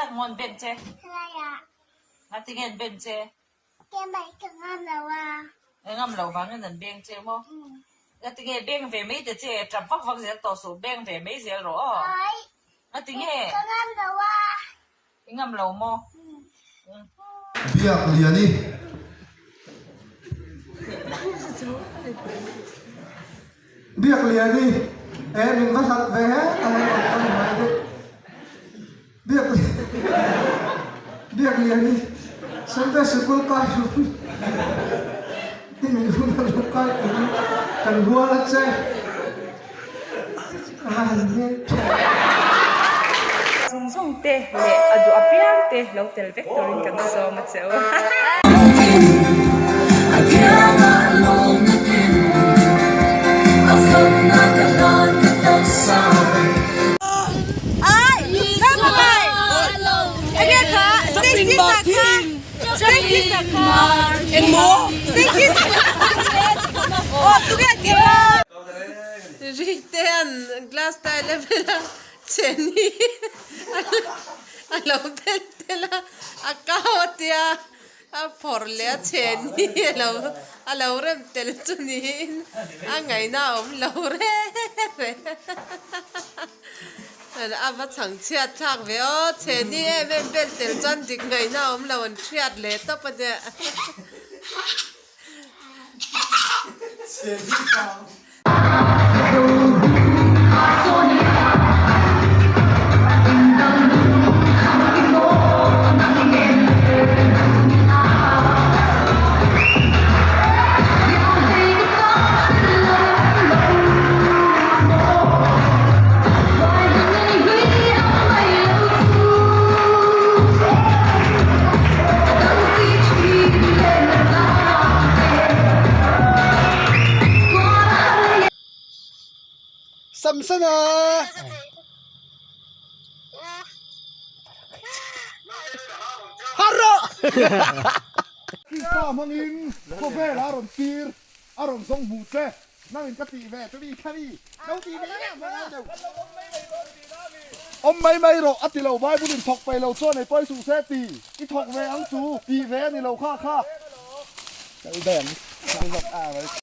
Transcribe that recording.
Tak maw an ben che? Ngati nge an ben che? I ngam lo vangin an beng che maw? Ngati nge beng ve mai ta che? Tap vak vak zel tawh suh, beng ve mai zel rawh aw. Ngati nge? I ngam lo maw? Biak Liani. Biak Liani, E min va hlat ve he ta he rawn kal mai deuh. Biak Biak Liani, Sunday sikul kai hun hi min hun a lo kai turin kan rual a che. Zawng zawng te leh a duh apiang te lo tel vek turin kan sawm a che u. Ritean glass tile a bel a cheni a lo bel tel a a kau a tia a phawrh leh a cheni a lo a lo rem tel chu niin a ngaihna a awm lo reng reng a va chhang chhiat thlak ve aw cheni em em bel tel chuan dik ngaihna a awm lo an hriat leh tawp a nia. Samsona! Har rawh! Krista hmangin khawvel a rawn tir, a rawn zawng hmu che. Nangin ka tih ve chu mi kha mi lo tih ve em em deuh. Awm mai mai rawh a ti lo Bible in thawk peih lo chuan ei pawi suh se ti i thawk ve ang chu tih ve a ni lo kha kha. Kal daih ang kal lawk a mai.